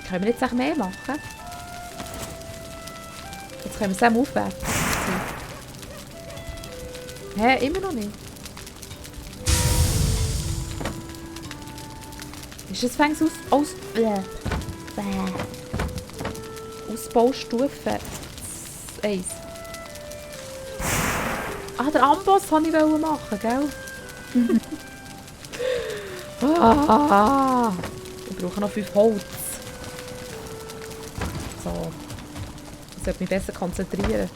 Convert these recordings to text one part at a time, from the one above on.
Können wir jetzt auch mehr machen? Jetzt können wir es auch aufwerten. Hä, immer noch nicht. Ist das fängst Ausbaustufe 1. Ah, der Amboss wollte ich machen, gell? Ich brauche noch 5 Holz. So. Ich sollte mich besser konzentrieren.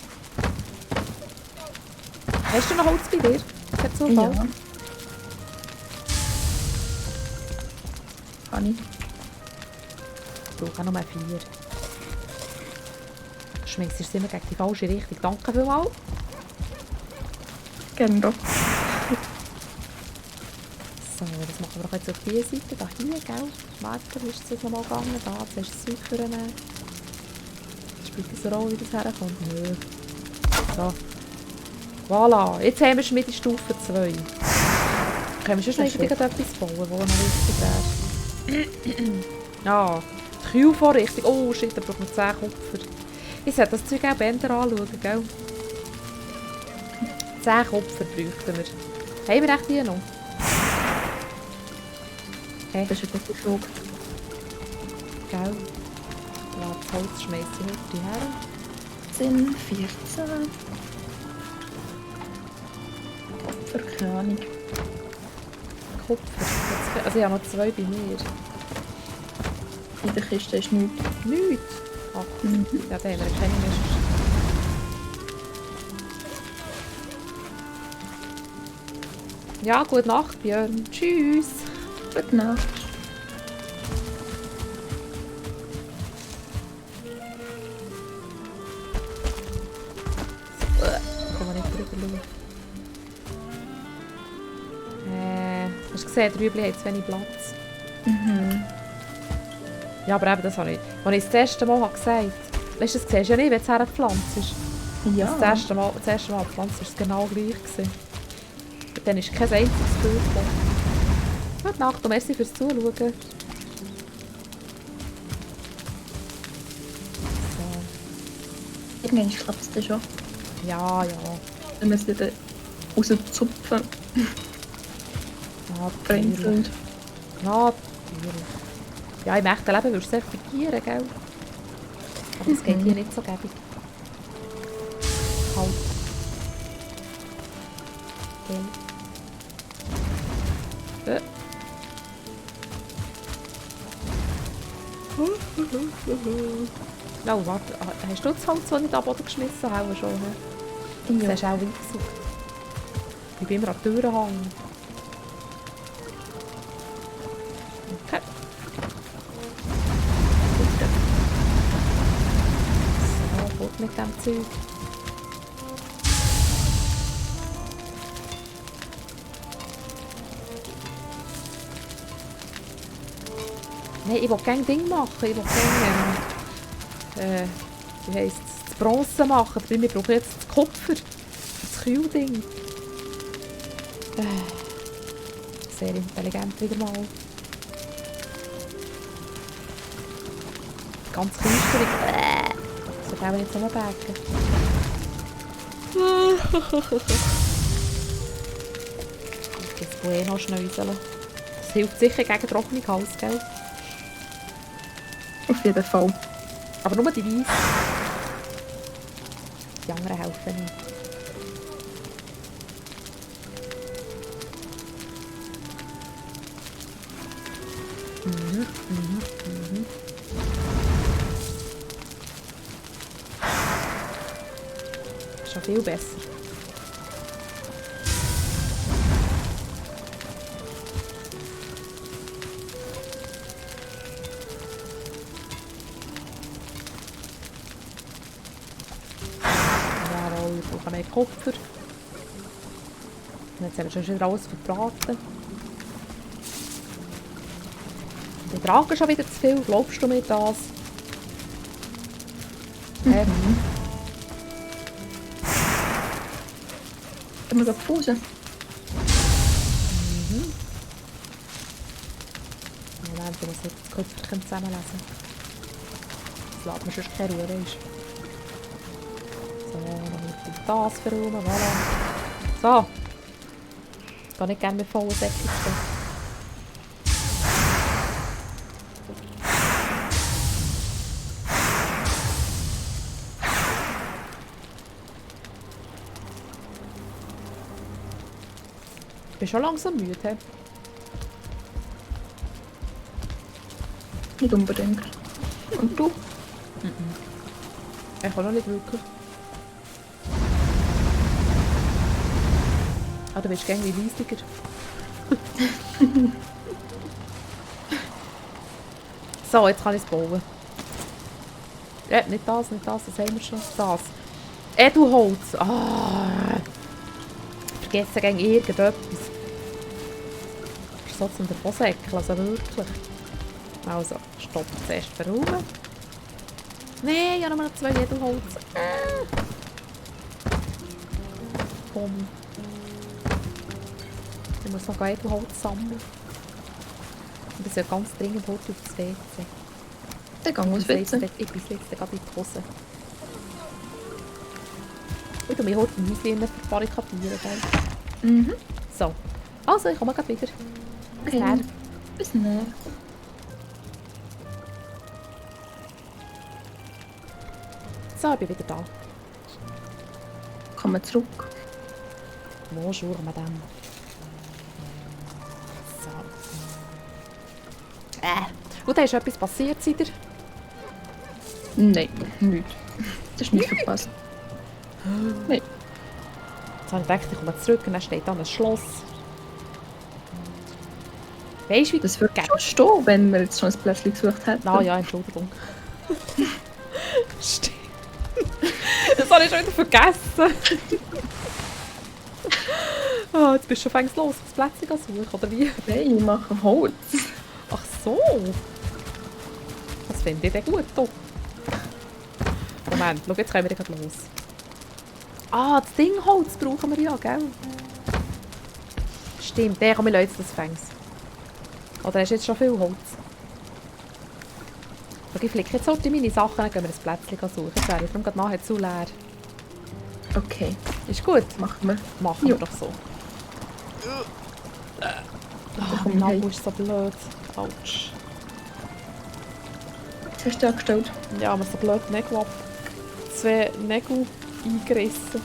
Hast du noch Holz bei dir? Per Zufall? Ja. Kann ich. Ich brauche auch noch mehr 4. Du schminkst es immer gegen die falsche Richtung. Danke vielmals. Gerne doch. So, das machen wir doch jetzt auf dieser Seite. Da hier, gell? Marker ist es nochmal gegangen. Da, zuerst das Zeug für nehmen. Spielt das eine Rolle, wie das herkommt? Nö. So. Voilà, jetzt haben wir Schmiedestufe 2. Können wir schon noch etwas bauen, das noch wichtig wäre? Ja, die Kühlvorrichtung. Oh shit, da braucht man 10 Kupfer. Ich sollte das Zeug auch Bänder anschauen, gell? 10 Kupfer bräuchten wir. Haben wir echt die noch? Hey. Das ist eine gute Frage. Gell? Ja, das Holz schmeiße ich heute her. Sind 14. Für keine Ahnung. Kupfer. Also ich habe noch 2 bei mir. In der Kiste ist nichts. Nichts? Ach, ja, da haben wir keine mehr. Ja, gute Nacht, Björn. Tschüss. Gute Nacht. Kann man nicht drüber schauen. Hast du gesehen, die Rüebli haben zu wenig Platz. Ja, aber eben, das habe ich. Als ich das erste Mal gesagt habe, weißt du, das siehst du ja nicht, wenn es hergepflanzt ist. Ja. Das erste Mal gepflanzt war es genau gleich gewesen. Und dann ist kein einziges Bild gekommen. Gute Nacht und merci fürs Zuschauen. So. Irgendwann klappt es dann schon. Ja, ja. Wenn wir es wieder rauszupfen. Ja, Brennfeld. ja, natürlich. Ja, im echten Leben würdest du es frigieren, gell? Aber das geht hier nicht so gäbig. Halt. Okay. Oh, warte. Hast du das Holz so nicht ab oder geschmissen? Auch schon, he? Das hast du auch eingesucht. Ich bin immer an die Türen hängen. Okay. So, gut mit dem Zeug. Nein, ich will kein Ding machen. Ich will kein, wie heisst es, das Bronze machen. Weil wir brauchen jetzt das Kupfer. Das Kühlding. Sehr intelligent wieder mal. Ganz künstlich. Das soll auch nicht zusammenbacken. Das Bueno schnäuseln. Das hilft sicher gegen trockenen Hals, gell? Auf jeden Fall. Aber nur die Weiss. Die anderen helfen nicht. Schon viel besser. Jawohl, ich brauche mehr Kupfer. Und jetzt haben wir schon wieder alles verbraten. Die tragen schon wieder zu viel. Glaubst du mir das? Können wir Pause? Moment, ich muss jetzt das Kupferchen zusammenlesen. Das lässt mir sonst keine Ruhe, weisst. So, dann wird das verräumen, voilà. So. Ich gehe nicht gerne mit vollen Säcken zu gehen. Ich bin schon langsam müde. He? Nicht unbedingt. Und du? Ich kann noch nicht wirklich. Ah, du bist irgendwie leisiger. So, jetzt kann ich es bauen. Nicht das, das haben wir schon. Das. Edelholz. Ah. Vergessen gegen irgendetwas. Das ist so zum Davonsäckeln, also wirklich. Also, stopp, zuerst verräumen. Nein, ich habe noch 2 Edelholz. Komm. Ich muss noch Edelholz sammeln. Und ich soll ganz dringend heute auf das WC. Der Gang muss witzen. Ich bin jetzt gerade in die Hose. Ich tue mich heute im Häuschen verbarrikadieren, gell? Mhm. So. Also, ich komme gleich wieder. Bis Okay. dann. Bis dann. So, ich bin wieder da. Kommen wir zurück. Bonjour, Madame. So. Und da ist etwas passiert, seid ihr? Nein, nichts. Das ist nicht verpasst. Nein. Jetzt habe ich gedacht, ich komme zurück und dann steht da ein Schloss. Weißt du, wie Das würde schon stehen, wenn wir jetzt schon ein Plätzchen gesucht hätten. Ah ja, Entschuldigung. Stimmt. Das habe ich schon wieder vergessen. Oh, jetzt bist du schon fängst los, das Plätzchen suchen, oder wie? Nein, wir machen Holz. Ach so. Das finde ich dann gut. Doch. Moment, schau, jetzt können wir gleich los. Ah, das Dingholz brauchen wir ja, gell? Stimmt, der kann mir jetzt das fängs. Oder hast du jetzt schon viel Holz? Okay, ich flicke jetzt heute meine Sachen, dann gehen wir ein Plätzchen suchen. Jetzt wäre ich darum gerade nachher zu leer. Okay, Ist gut? machen wir. Machen wir Ja. doch so. komm Mein ich Nabel ist so blöd. Autsch. Was hast du angestellt? Ja, mir so blöd Nägel ab. 2 Nägel eingerissen.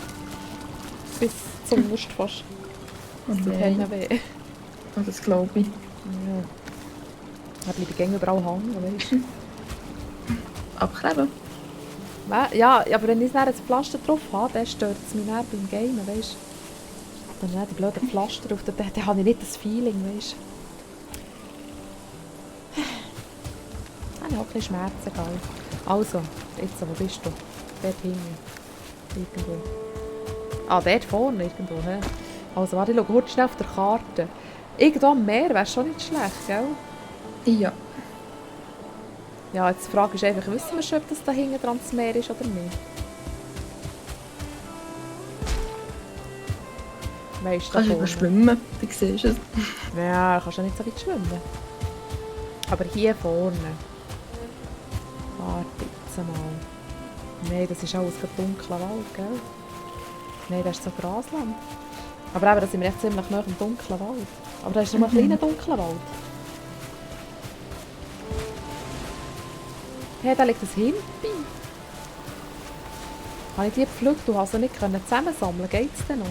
Bis zum Lust fast. Oh Das tut nein. weh. Oh, das glaube ich. Ja. Da bleibe ich gängig überall hängen, weißt du. Abkleben. Ja, aber wenn ich dann ein Pflaster drauf habe, dann stört es mich dann beim Gamen, weißt du. Dann die blöden Pflaster drauf, dann habe ich nicht das Feeling, weißt du. Dann habe ich auch ein bisschen Schmerzen, gell. Also, jetzt, wo bist du? Dort hinten. Irgendwo. Ah, dort vorne irgendwo, hä? Also, warte, ich schaue kurz schnell auf der Karte. Irgendwo am Meer wäre schon nicht schlecht, gell? Ja. Ja, jetzt die Frage ist einfach, wissen wir schon, ob das da hinten dran das Meer ist oder nicht? Weißt du, Kannst du vorne? schwimmen, du siehst es. Ja, kannst ja nicht so weit schwimmen. Aber hier vorne. Warte jetzt mal. Nein, das ist alles ein dunkler Wald, gell? Nein, das ist so Grasland. Aber eben, da sind wir echt ziemlich nah am dunklen Wald. Aber da ist nur ein kleiner dunkler Wald. Hey, da liegt ein Himpi. Habe ich die gepflückt? Du hast sie nicht zusammensammeln. Geht's denn noch?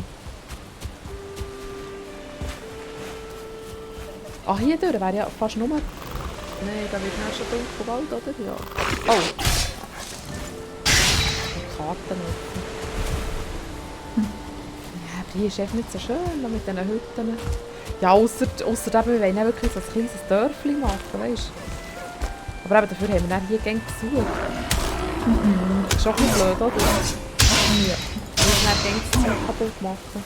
Ah, hier durch wäre ja fast nur... Nein, da wird ja schon dunkelwald, oder? Ja. Oh! Die Karten offen. Ja, aber hier ist echt nicht so schön da mit diesen Hütten. Ja, ausser eben, wir wollen auch wirklich so ein kleines Dörfchen machen, weißt du? Aber eben dafür haben wir dann hier gerne gesucht. Das ist auch ein bisschen blöd, oder? Ja. Wir müssen dann gerne das Zeug kaputt machen.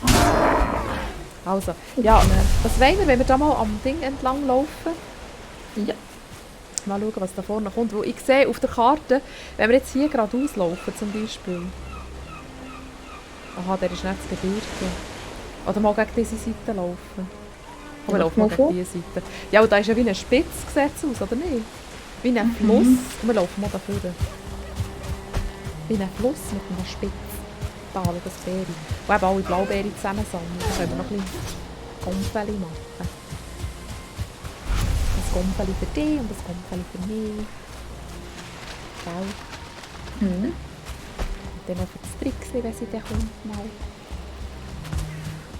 Also, ja, was wollen wir, wenn wir da mal am Ding entlang laufen? Ja. Mal schauen, was da vorne kommt. Wo ich sehe auf der Karte, wenn wir jetzt hier geradeaus laufen zum Beispiel. Aha, der ist nicht das Gebirge. Oder mal gegen diese Seite laufen. Komm, wir laufen mal gegen diese Seite. Ja, und da ist ja wie eine Spitze, sieht es aus, oder nicht? Wie ein Fluss. Und wir laufen mal da vorne. in einem Fluss mit einem Spitz. Da, schau, das Beere. Und eben alle Blaubeeren zusammensammeln. Dann können wir noch ein bisschen Gompfeli machen. Ein Gompfeli für dich und ein Gompfeli für mich. Gell? Mhm. Und dann noch für das Trixi, wenn sie dann kommt mal.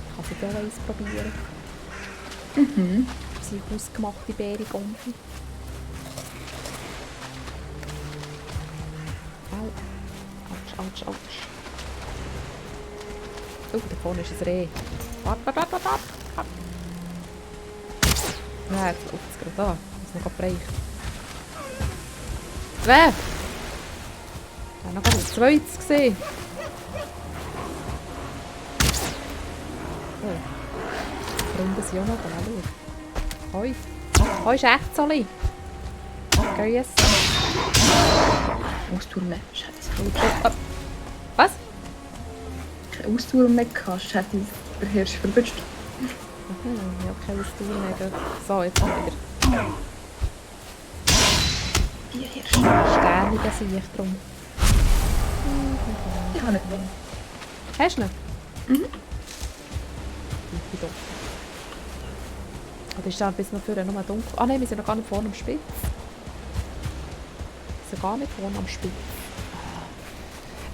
Ich kann sie auch eins probieren. Mhm. Unsere hausgemachte Beere-Gompfi. Au. Autsch, autsch, autsch. Oh, da vorne ist ein Reh. Warte, warte, warte, warte. Ja, jetzt läuft es gerade da. Muss noch brechen. Wer? Ich habe noch gar ein zweites gesehen. Oh. Die Freunde sind auch noch da. Schau. Hoi. Hoi, Schätzeli. Grüß. Austurnen. Scheiße. Was? Keine Ausdauer mehr gehabt, sonst hätte ich den Hirsch verwünscht. Ich habe keine Ausdauer mehr. So, jetzt kommt wieder. Die Hirsch. Sternige sehe ich drum. Ich habe nicht mehr. Hast du ihn? Mhm. Ich doch. Oder ist da bis noch vorne nur dunkel? Ah nein, wir sind noch gar nicht vorne am Spitz. Wir sind gar nicht vorne am Spitz.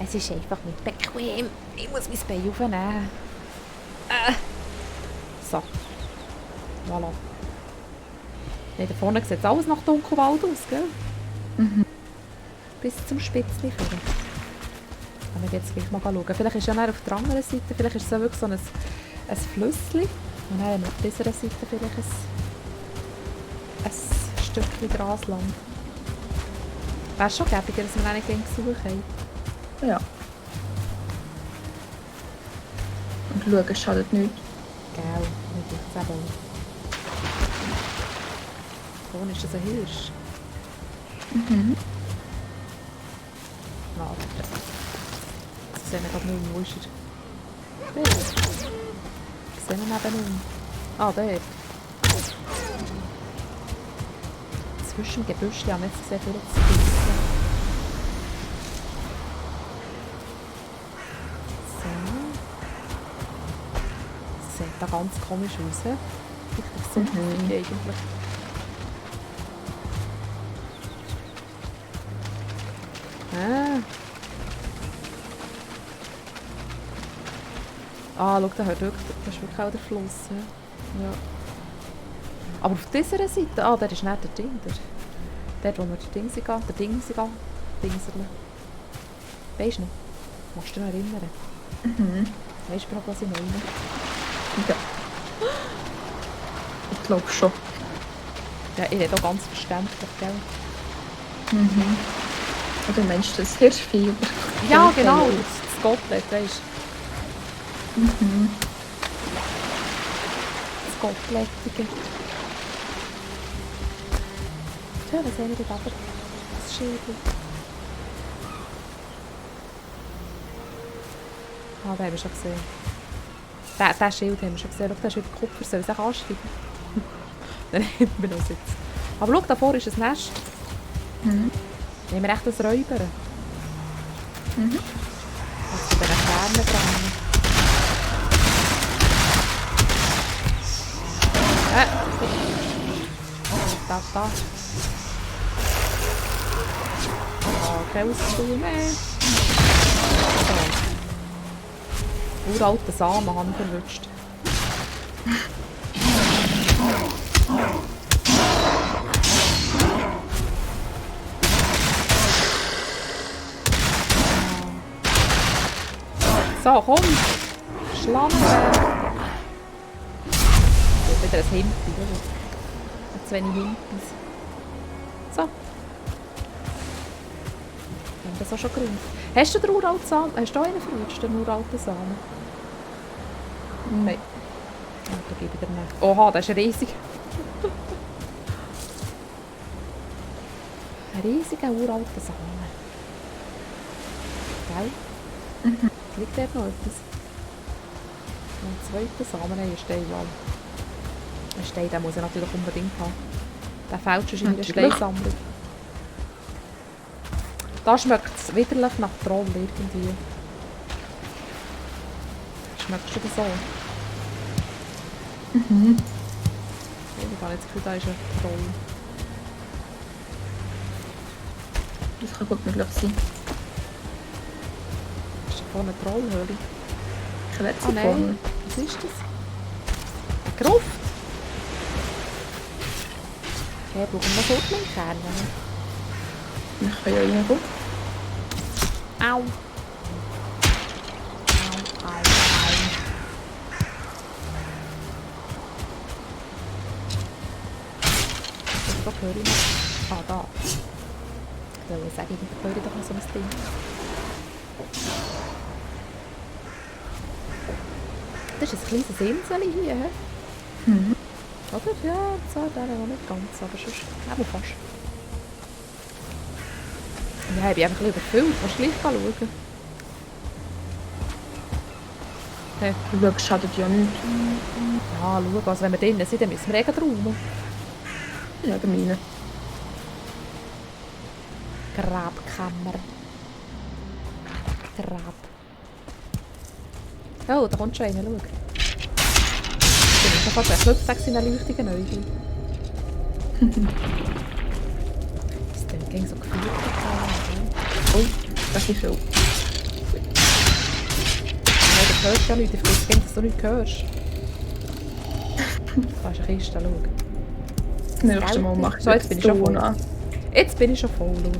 Es ist einfach nicht bequem. Ich muss mein Bein aufnehmen. So. Voilà. Nee, da vorne sieht alles nach Dunkelwald aus, gell? Mhm. Bis zum Spitzli führen. Kann ich jetzt gleich mal schauen. Vielleicht ist ja dann auf der anderen Seite, vielleicht ist es ja wirklich so ein Flüssli. Und dann auf dieser Seite vielleicht ein Stückchen Grasland. Wäre schon gäbiger, dass wir dann nicht gesucht haben. Ja. Und schauen schadet nichts. Gell, nicht jetzt eben auch. Vorne ist das ein Hirsch. Mhm. Warte. Jetzt sehen wir gerade nicht mehr, wo ist er? Der. Ich sehe ihn nebenan. Ah, der. Zwischen dem Gebüsch haben wir jetzt sehr viel zu finden. So. Das sieht da ganz komisch aus. Richtig so eigentlich. Schau, da hört wirklich, das ist wirklich auch der Fluss. Ja. Aber auf dieser Seite, der ist nicht der Ding. Dort, wo wir der Dingsi gehen. Dingserle. Weisst du noch? Kannst du dich noch erinnern? Mhm. Weisst du überhaupt, was ich meine? Ja. Ich glaube schon. Ja, ich rede auch ganz verständlich, gell? Mhm. Oder meinst du das Hirschvieh? Ja, genau, das Gottlet, weisst du? Mhm. Das Gottlettige. Tja, was haben wir dort aber? Das Schild. Ah, den haben wir schon gesehen. Den Schild haben wir schon gesehen. Schau, der ist wieder Kupfer, soll ich es auch anschreiben? Dann hätten wir noch sitzen. Aber schau, da vorne ist ein Nest. Mhm. Da haben wir echt ein Räuber. Mhm. Was zu diesen Kernen dran. Da. Keine Ausdauer mehr. So. Uralten Samen habe ich verwünscht. So, komm! Schlangen! Wieder ein Hempi, oder? Zu wenig Hempis. So. Wir haben das auch schon gerühmt. Hast du den uralten Samen? Hast du auch einen verwünscht, den uralten Samen? Nein. Ja, da gebe ich dir nicht. Oha, das ist riesig. Ein riesiger uralter Samen. Gell? Mhm. Liegt dort noch etwas? Noch ein zweiter Samen, ein Stein, ja. Ein Stein, den muss ich natürlich unbedingt haben. Der fällt schon in meiner Natürlich. Steinsammlung. Da schmeckt es widerlich nach Troll irgendwie. Schmeckst du das so? Mhm. Ich habe jetzt das Gefühl, da ist ein Troll. Das kann gut möglich sein. Ist da vorne eine Trollhöhle? Ich weiß Ah nicht vorne. nein, was ist das? Eine Gruft? Hey, brauchen wir noch Sodmenkerne? Wir können ja reinkommen. Au! Au, au, au. Da höre ich noch. Ah, da. Ich wollte sagen, ich höre doch noch so ein Ding. Das ist ein kleines Insel hier, hä? Mhm. Oder? Ja, so, der noch nicht ganz, aber sonst aber fast. Ja, ich bin einfach ein bisschen überfüllt. Kannst du gleich schauen? Hey. Du schaust, schadet ja nichts. Ja, schau, also wenn wir drinnen sind, dann müssen wir eh rum. Ja, bei mir. Grabkammer. Grab. Oh, da kommt schon einer, schau. Ich bin schon fast ein in einer leuchtigen Neugier. Das klingt gegen so gefühlt. Oh, das ist viel. Nein, du hörst ja nichts. Ich vergesse, dass du nichts hörst. Da ist eine Kiste, schau. Das nächste Mal mache ich So, jetzt bin ich schon voll. an. Jetzt bin ich schon voll, schau.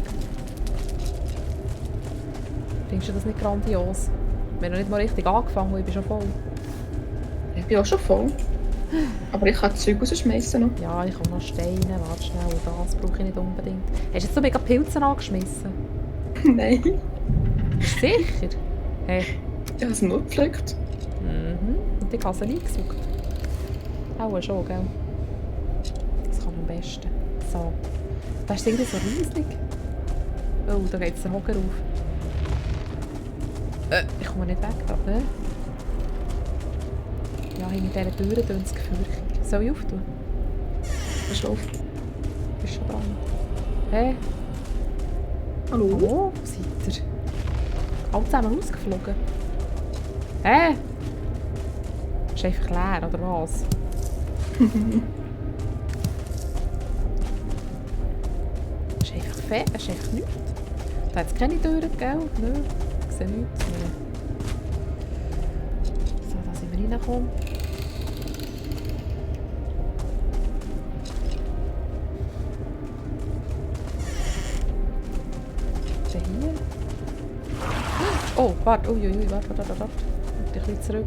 Findest du das nicht grandios? Wir haben noch nicht mal richtig angefangen und ich bin schon voll. Ich bin auch schon voll. Aber ich kann Zeug rausschmeißen noch. Ja, ich habe noch Steine, warte schnell, und das brauche ich nicht unbedingt. Hast du jetzt so mega Pilze angeschmissen? Nein. Bist du sicher? Hey. Ich habe es nur gepflückt. Mhm. Und ich habe sie eingesucht. Auch schon, gell? Das kann am besten. So. Da ist es irgendwie so riesig. Oh, da geht der Hocker auf. Ich komme nicht weg da, ne? Ja, hinter dieser Tür tönt es gefürchtet. Soll ich auftun? Bist du auf? Bist schon dran? Hey? Hallo? Hallo? Wo seid ihr? Alle zusammen ausgeflogen? Hä? Ist einfach leer, oder was? Ist einfach fett, ist einfach nichts. Da hat es keine Türen, gell? Nö, ich sehe nichts mehr. So, da sind wir reingekommen. Ist hier? Oh, warte, uiuiui, warte. Ein bisschen zurück.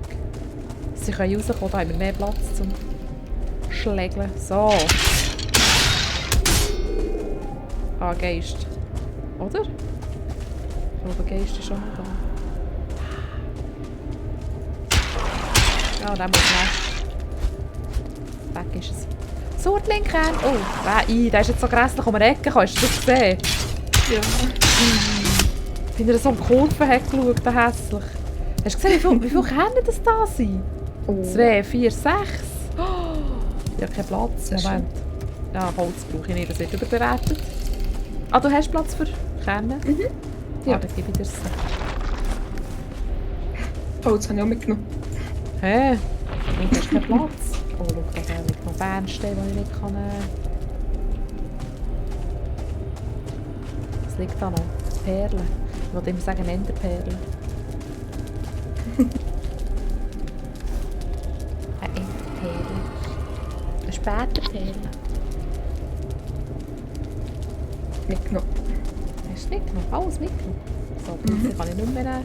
Sie können rauskommen, da haben wir mehr Platz zum Schlägeln. So. Ah, Geist. Oder? Ich glaube, Geist ist schon noch da. Ja, der muss weg. Weg ist es. Sordlinkern! Oh, der ist jetzt so grässlich um die Ecke. Hast du das gesehen? Ja. Wenn er so um die Kurve hat geschaut, der hässlich. Hast du gesehen, wie viele Kerne das da sind? Oh. 2, 4, 6. Oh, ich habe keinen Platz. Sehr Moment. Ja, Holz brauche ich nicht, das wird überbewertet. Ah, du hast Platz für Kerne? Mhm. Ja. Ah, dann gebe ich dir es. Holz habe ich auch mitgenommen. Hä? Du hast keinen Platz. Oh, schau, da liegt noch Bernstein, den ich nicht kann. Was liegt da noch? Perlen. Ich wollte immer sagen Enderperlen. Eine Enderperle. Eine Späterperle. Mitgenommen. Hast du mitgenommen? Alles mitgenommen? So, Pilze kann ich nicht mehr nehmen.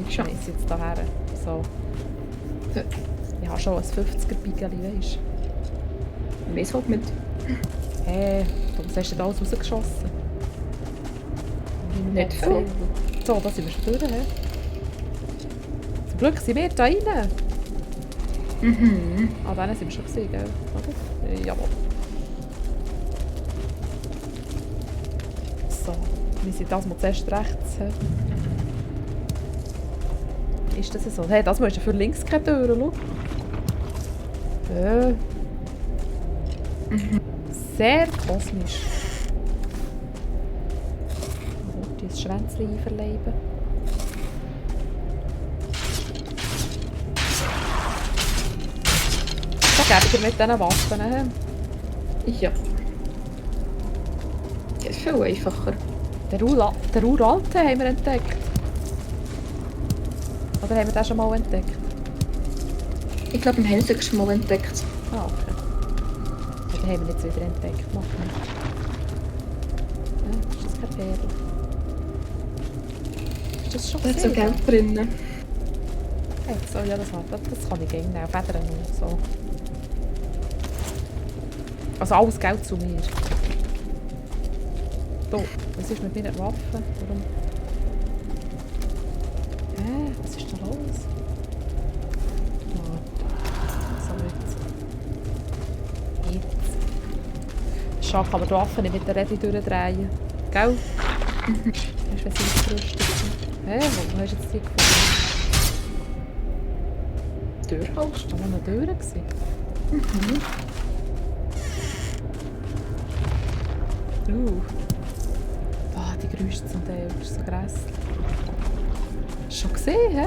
Ich Schon. schmeiße jetzt da her. So. Ja. Ich habe schon ein 50er-Bigeli, weisst du? Ich weiss halt mit. Hä? Warum hast du denn alles rausgeschossen? Nicht viel. So, da sind wir schon durch. He? Zum Glück sind wir da rein. Mhm. Ah, dann sind wir schon gesehen, gell? Oder? Jawohl. So, wir sind das mal zuerst rechts. He? Ist das so? Hey, das ist ja für links keine Tür, schau. Sehr kosmisch. ein Schwänzchen einverleiben. So geht ihr mit diesen Waffen. Ja. Das ist viel einfacher. Den Uralten haben wir entdeckt. Oder haben wir den schon mal entdeckt? Ich glaube, wir haben es schon mal entdeckt. Ah, okay. Ja, den haben wir jetzt wieder entdeckt. Mach nicht. Ist das keine Perle? Ist das schon Da ist so gesehen? Geld drinnen. Hey, so, ja, das kann ich gerne nehmen. Federn und so. Also alles Geld zu mir. So, was ist mit meiner Waffe? Warum? Hä? Was ist da los? So jetzt. Schade, kann man die Waffe nicht mit der Rädchen durchdrehen. Gell? Hast du wenn sie ausgerüstet sind? Hä? Wo hast du jetzt die gefunden? Tür halt. Ist da noch eine Tür gewesen? Ah, die Geräusche zum Teil, das ist so grässlich. Hast du schon gesehen, hä?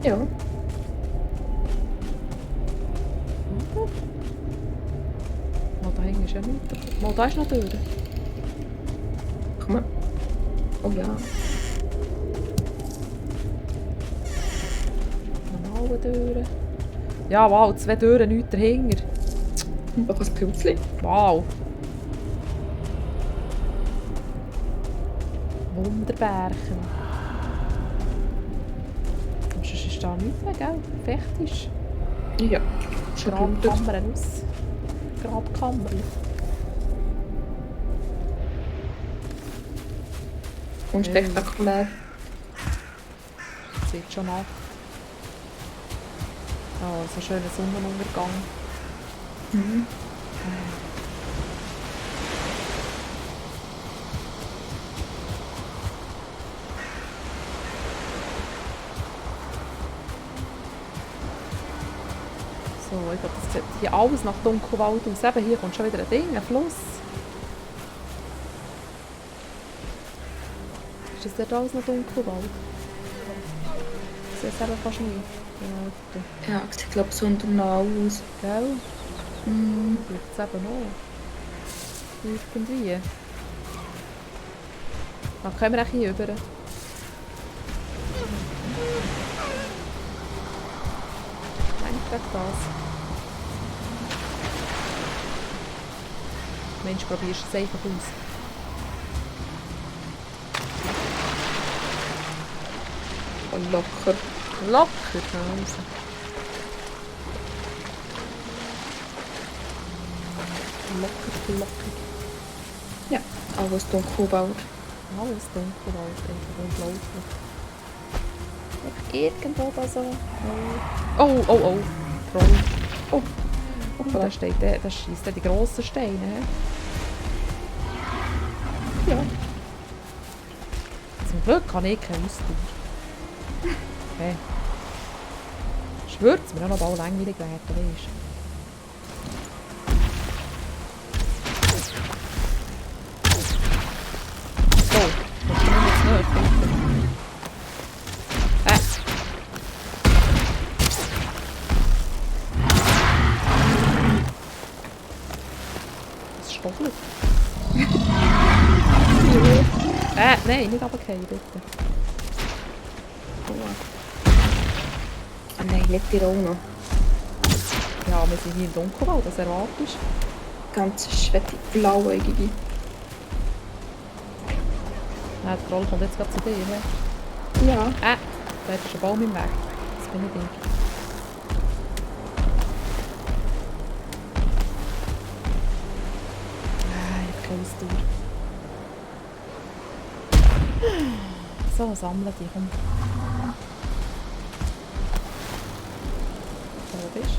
Ja. Mal da hinten ist ja nichts. Mal da ist noch eine Tür. Komm mal. Oh ja. Nochmal eine Tür. Ja, wow, 2 Türen, nichts dahinter. Noch ein Pilzchen. Wow. Wunderbärchen. Und sonst ist da nichts mehr, gell? Fechtisch. Ja. Schon gelandet. Grabkammern aus. Grabkammern. Unspektakulär. Es wird schon Nacht. Oh, so schöner Sonnenuntergang. Mhm. So, ich glaube, das sieht hier alles nach Dunkelwald aus. Eben, hier kommt schon wieder ein Ding, ein Fluss. Ist das dort alles noch Dunkelwald? Ich sehe es eben fast nicht. Ja, Ja, sieht glaube ich so unternah aus. gell? Mhm. Vielleicht es eben noch. Irgendwie. Dann können wir auch hier rüber. Eigentlich gerade das. Mensch, probierst es einfach aus. Und locker. Locker, also. Locker, locker. Ja, alles Dunkelwald. Alles Dunkelwald, einfach unglaublich. Und irgendwo da so... Oh, oh, oh. Troll. Oh, da steht der, da schießt er die grossen Steine. He? Ja. Zum Glück habe ich keine Ausdauer. Hey. Schwört es mir auch noch bald langweilig werden, weisst du? So, das ist mir jetzt nicht, bitte. Das stoppelt. Nein, nicht runterfallen, bitte. Oh. Ah nein, nicht die auch noch. Ja, wir sind hier im Dunkelwald, das erwartest du. Ganz schwette, blauäugige. Nein, der Troll kommt jetzt gerade zu dir. He? Ja. Da ist ein Baum im Weg. Das bin ich. Ich habe keine Ausdauer. So, sammeln die, komm. So, wo bist du?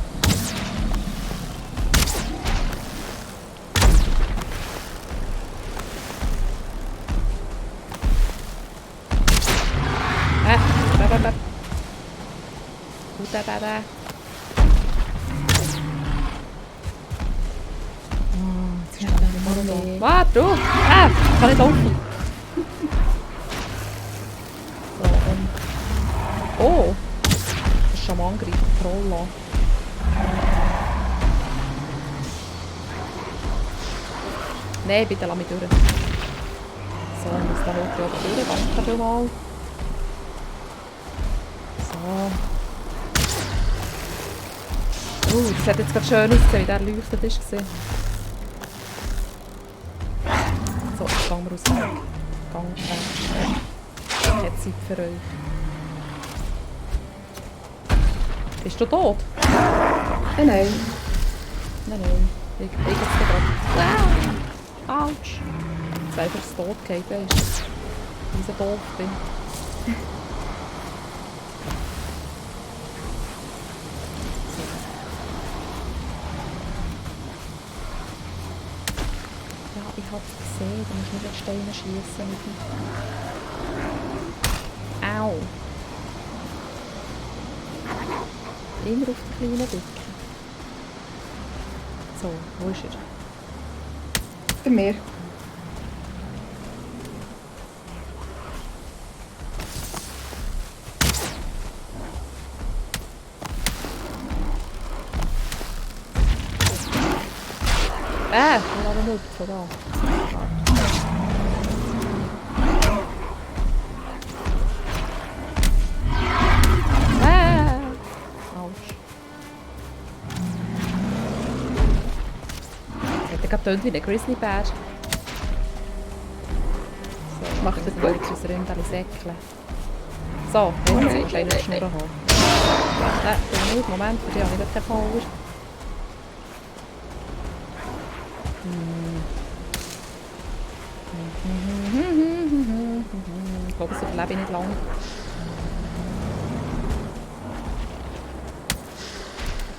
Gute Bebe. Jetzt ist der Mann da. Warte, du! Kann ich laufen? Oh! Das ist schon am Angreifen. Troll an. Nein, bitte lass mich durch. So, ich muss da hoch oben durch. Danke vielmals. So. Das hat jetzt gerade schön ausgesehen, wie der leuchtet ist. So, jetzt gehen wir aus dem Weg. Keine Zeit für euch. Bist du tot? Nein, nein. Nein, nein. Ich jetzt gerade. Autsch! Jetzt einfach das Tod geht, weißt du? Wie ich so doof bin. Ja, ich hab's gesehen. Du musst nicht auf Steine schiessen. Au! Immer auf den kleinen Dicken. So, wo ist er? Bei mir. Ich lasse ihn von da. Autsch. Hat er gerade wie ein Grizzly Bär. So, Macht er gut. gut. Aus Rindeli säckeln. So, jetzt muss ich wahrscheinlich eine Schnur haben. Nein, tu nicht. Moment, für die habe ich keine Power. Ich glaube, das überlebe ich nicht lange.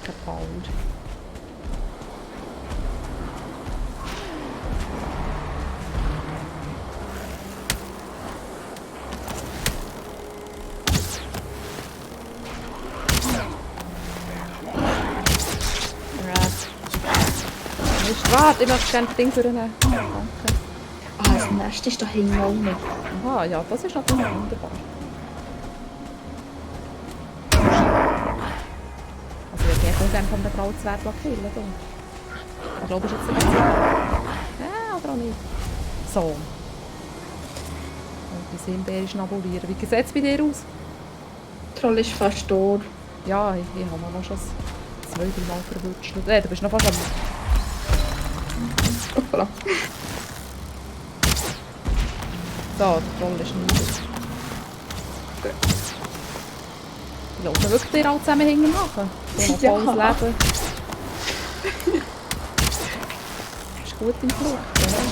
Kein Power. Warte, ich möchte gerne das Ding durchnehmen. Danke. Ah, das Nest ist da hinten auch noch. Aha, ja, das ist natürlich wunderbar. Also ich hätte auch gerne von der Grauzwerg killen. Ich glaube, es ist jetzt ein ja, oder auch nicht. So. Und die Simbeere schnabulieren. Wie sieht es bei dir aus? Der Troll ist fast tot. Ja, ich habe ihn noch schon 2-3 Mal verwutscht. Du bist noch fast am... Hoppala. So, der Troll ist nieder. Die laufen wirklich dir alle zusammen hinten nach. So noch Ja. volles Leben. Ist gut im Flucht, oder?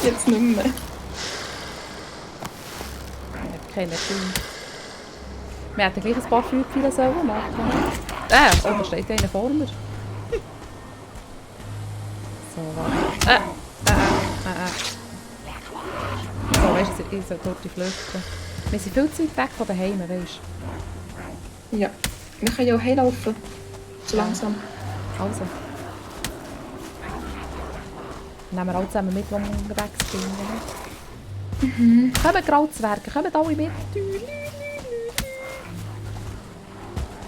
Jetzt nicht mehr. Ich habe keine Energie. Wir hätten gleich ein paar Feuerpfeile sollen machen. Oh, da steht einer vor mir. So, warte. So, weißt du, ich soll dort flüchten. Wir sind viel zu weit weg von daheim, weißt du. Ja. Wir können ja auch heilaufen. So langsam. Also. Nehmen wir alle zusammen mit, wenn wir unterwegs sind. Kommen Grauzwerge, kommen alle mit.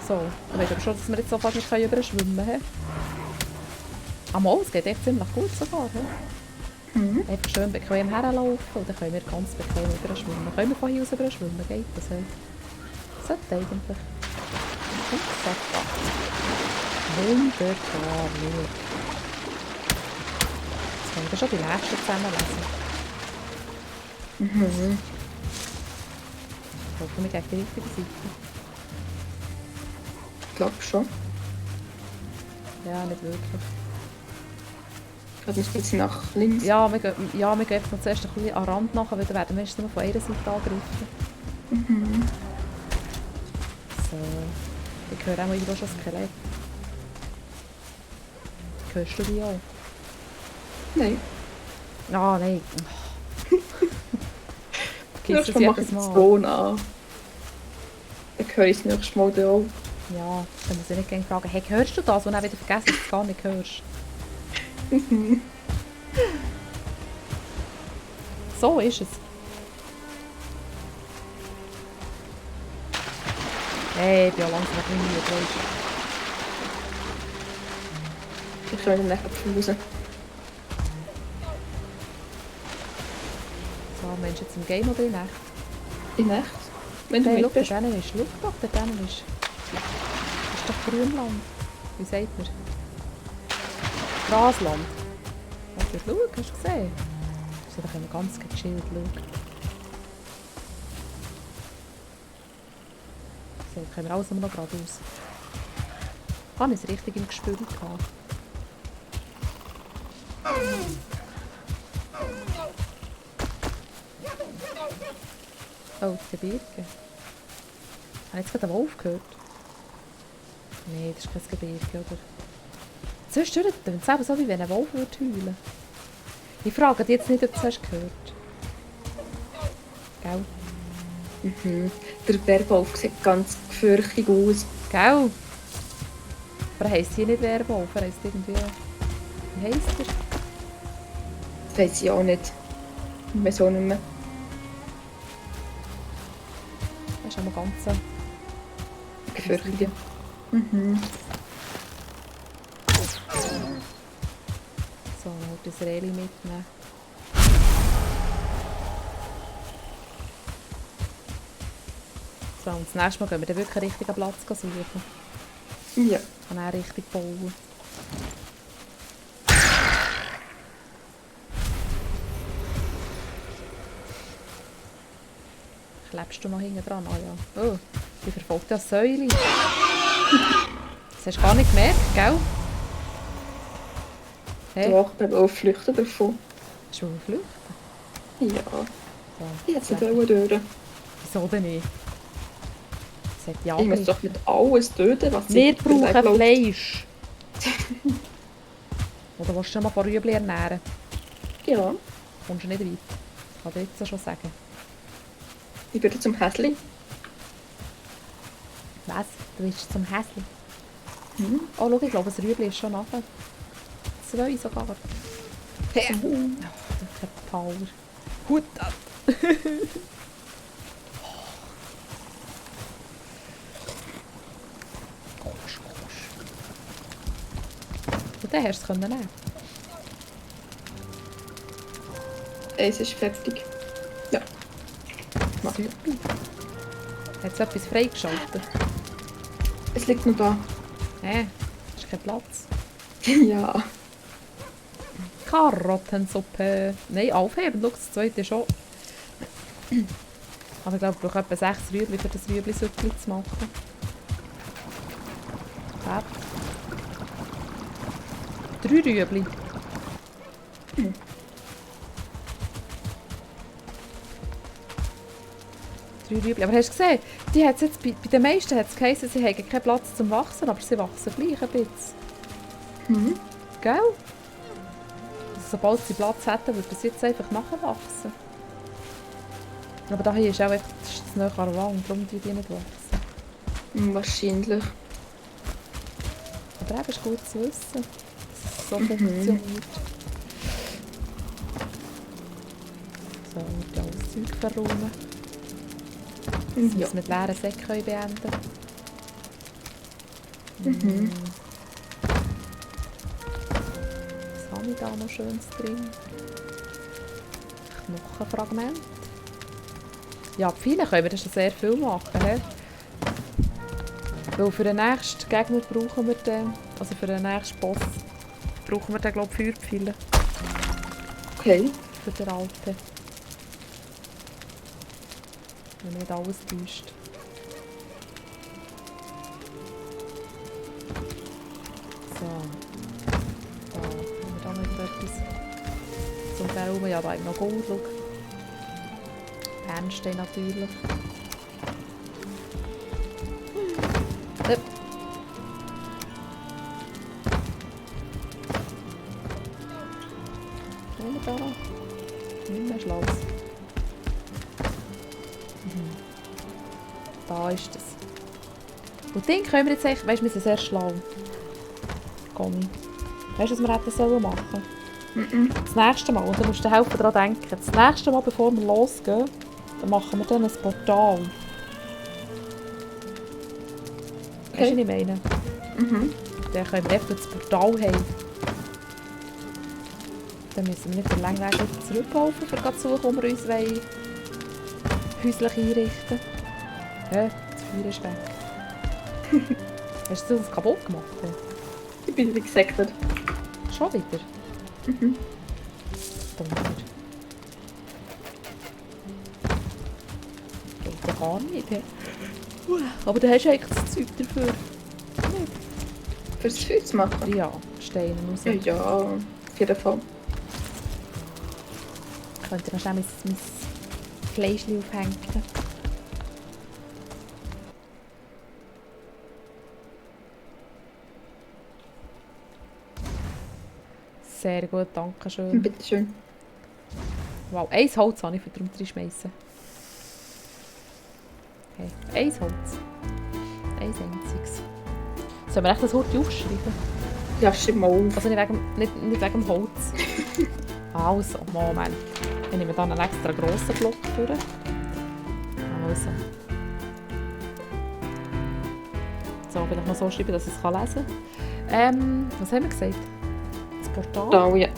So, du weißt aber schon, dass wir jetzt sofort nicht überschwimmen können. Mal, es geht echt ziemlich gut sogar. Einfach schön bequem herlaufen und dann können wir ganz bequem überschwimmen. Können wir von hier aus überschwimmen? Geht das? Sollte eigentlich. Wunderbar. Wunderbar. Jetzt können wir schon die nächsten zusammenlesen. Ich hoffe, wir gehen auf die richtige Seite. Ich glaube schon. Ja, nicht wirklich. Ich glaube, ein bisschen nach links. Ja, wir gehen einfach noch zuerst ein bisschen an den Rand nach, weil dann werden wir meistens nur von einer Seite angegriffen. So. Ich höre auch mal irgendwo schon ein Skelett. Hörst du die auch? Nein. Ah, nein. Nächstes Kissen Mal sie mache ich jedes das Mal. Ton an. Dann höre ich das nächste Mal dann auch. Ja, dann muss ich nicht gerne fragen, hey, hörst du das? Und dann wieder vergessen, dass du es gar nicht hörst. So ist es. Hey, ich bin ja langsam ein bisschen müde, weisst du. Ich kann dann nachher raus. So, Mensch, jetzt im Game oder in Nacht? In Nacht. Wenn du Hey, mit schau, bist. da hinten ist, schau doch, da hinten ist doch Grünland. Wie sagt man? Grasland. Warte, schau, hast du gesehen? So, da können wir ganz gechillt schauen. So, da können wir alles immer noch geradeaus. Habe ich es richtig im Gespür gehabt? Oh, das Gebirge. Habe ich jetzt gerade einen Wolf gehört? Nein, das ist kein Gebirge, oder? Zwischendurch tönt es eben so, wie wenn ein Wolf würde heulen. Ich frage dich jetzt nicht, ob du es hast gehört. Gell? Mhm. Der Werwolf sieht ganz gefürchtig aus. Gell? Aber er heisst hier nicht Werwolf, er heisst irgendwie... Wie heisst er? Das weiss ich auch nicht. Ich weiß auch nicht mehr. Er ist einmal ganz... Gefürchtig. Mhm. So, das Reli mitnehmen. So, und das nächste Mal gehen wir dann wirklich einen richtigen Platz suchen. Ja. Kann er richtig bauen. Klebst du noch hinten dran? Ah ja. Oh, die verfolgt das Säule. Das hast du gar nicht gemerkt, gell? Hey, Doch, der Wolf flüchtet davon. hast du flüchten? Ja. So, Ich hätte sag- es durch. Wieso denn nicht? Das hat ja Ich muss doch nicht alles töten, was Wir sie brauchen wegläuft. Fleisch. Oder willst du dich mal von Rüebli ernähren? Ja. Kommst du nicht weit. Kann ich jetzt schon sagen. Ich würde zum Häsli. Was? Du willst zum Häsli? Mhm. Oh, schau, ich glaube, das Rüebli ist schon nachher. 2 sogar. Hey. Oh, keine Power. Hut ab. Kosch, kosch. Und dann hast du es nehmen. Es ist fertig. Ja. Mach. Super. Hat es etwas freigeschaltet? Es liegt noch da. Ist kein Platz. Ja. Karottensuppe. Nein, aufheben. Schau, das zweite ist schon. Aber ich glaube, ich brauche etwa 6 Rüebli, für das Rüebli-Süppli zu machen. Ja. 3 Rüebli. Hm. 3 Rüebli. Aber hast du gesehen, die hat's jetzt, bei den meisten hat es geheißen, sie haben keinen Platz zum Wachsen, aber sie wachsen gleich ein bisschen. Mhm. Gell? Also, sobald sie Platz hätten, würde es jetzt einfach nachwachsen. Aber da hier ist auch echt das näher an der Wand, darum die nicht wachsen. Wahrscheinlich. Aber eben ist gut zu wissen, dass es so Mhm. funktioniert. So, und alles Zeug verräumen. Dass wir Ja. es mit leeren Säcken beenden können. Mhm. Was habe ich da noch Schönes drin? Knochenfragment. Ja, die Pfeile können wir das schon sehr viel machen. He? Weil für den nächsten Gegner brauchen wir den, also für den nächsten Boss, brauchen wir den, glaube ich, Feuerpfeile Okay. für den alten. Wenn nicht alles täuscht. So. Da haben wir da noch etwas zum Bauen. Ja, da eben noch Gold. Schau. Bernstein natürlich. Yep. Schauen wir da noch. Nicht mehr Schloss. Da ist es. Und den können wir jetzt echt, weißt du, wir sind sehr schlau. Komm. Weißt du, was wir hätten sollen machen? Mhm. Das nächste Mal, und du musst dir helfen daran denken, das nächste Mal, bevor wir losgehen, dann machen wir dann ein Portal. Weißt du, was ich meine? Mhm. Dann können wir einfach das Portal haben. Dann müssen wir nicht den langen Weg wieder zurücklaufen, um zu suchen, wo wir uns häuslich einrichten wollen. Ja, das Feuer ist weg. Hast du das kaputt gemacht? Ich bin wie gesagt. Schon wieder? Mhm. Donner. Geht ja gar nicht. He? Aber da hast du eigentlich das Zeug dafür. Nicht? Fürs Feuer zu machen? Ja, Steine raus. Ja, auf jeden Fall. Ich könnte noch schnell mein Fleischchen aufhängen. Sehr gut, danke schön. Bitteschön. Wow, 1 Holz habe ich für darum reinschmeißen. Okay, 1 Holz. 1 einziges. Sollen wir echt das Horti aufschreiben? Ja, schreib mal auf. Also nicht wegen dem Holz. Also, Moment. Ich nehme dann einen extra grossen Block für. Also. So, vielleicht noch so schreiben, dass ich es lesen kann. Was haben wir gesagt? Das Portal. Da, ja.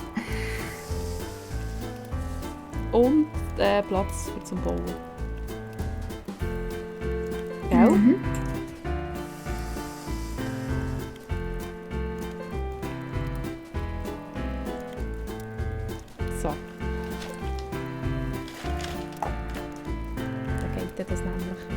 Und Platz für zum Bauen. Gell? Mhm. So. Dann geht das nämlich.